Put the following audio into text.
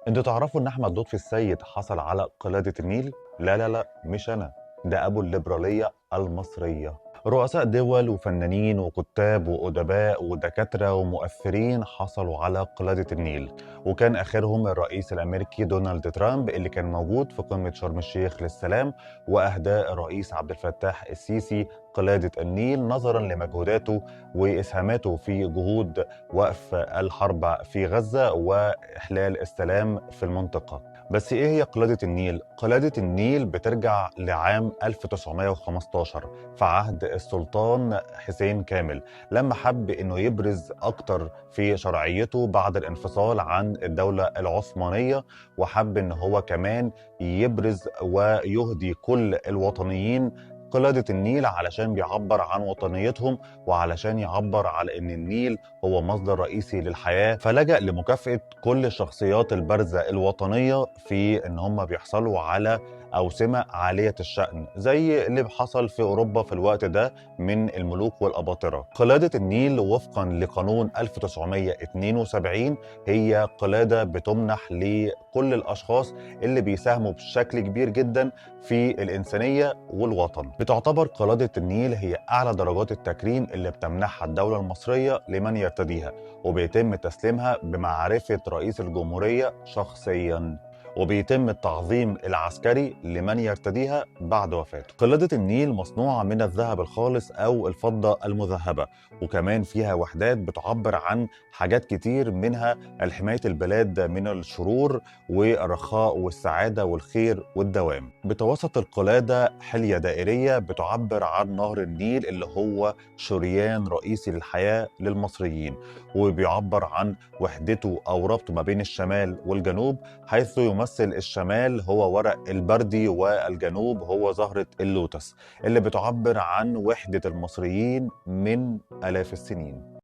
انتوا تعرفوا ان احمد لطفي السيد حصل على قلادة النيل؟ لا لا لا، مش انا، ده ابو الليبرالية المصرية. رؤساء دول وفنانين وكتاب وأدباء ودكاترة ومؤثرين حصلوا على قلادة النيل، وكان آخرهم الرئيس الأمريكي دونالد ترامب اللي كان موجود في قمة شرم الشيخ للسلام، وأهدى الرئيس عبد الفتاح السيسي قلادة النيل نظرا لمجهوداته وإسهاماته في جهود وقف الحرب في غزة وإحلال السلام في المنطقة. بس إيه هي قلادة النيل؟ قلادة النيل بترجع لعام 1915 في عهد السلطان حسين كامل، لما حب إنه يبرز أكتر في شرعيته بعد الانفصال عن الدولة العثمانية، وحب إن هو كمان يبرز ويهدي كل الوطنيين قلادة النيل علشان بيعبر عن وطنيتهم وعلشان يعبر على إن النيل هو مصدر رئيسي للحياة. فلجأ لمكافأة كل الشخصيات البارزة الوطنية في إن هم بيحصلوا على أوسمة عالية الشأن زي اللي حصل في أوروبا في الوقت ده من الملوك والأباطرة. قلادة النيل وفقا لقانون 1972 هي قلادة بتمنح لكل الأشخاص اللي بيساهموا بشكل كبير جدا في الإنسانية والوطن. بتعتبر قلادة النيل هي أعلى درجات التكريم اللي بتمنحها الدولة المصرية لمن يرتديها، وبيتم تسليمها بمعرفة رئيس الجمهورية شخصيا، وبيتم التعظيم العسكري لمن يرتديها بعد وفاته. قلادة النيل مصنوعة من الذهب الخالص أو الفضة المذهبة، وكمان فيها وحدات بتعبر عن حاجات كتير، منها حماية البلاد من الشرور والرخاء والسعادة والخير والدوام. بتوسط القلادة حلية دائرية بتعبر عن نهر النيل اللي هو شريان رئيسي للحياة للمصريين، وبيعبر عن وحدته أو ربطه ما بين الشمال والجنوب، حيث يمثل الشمال هو ورق البردي والجنوب هو زهرة اللوتس اللي بتعبر عن وحدة المصريين من آلاف السنين.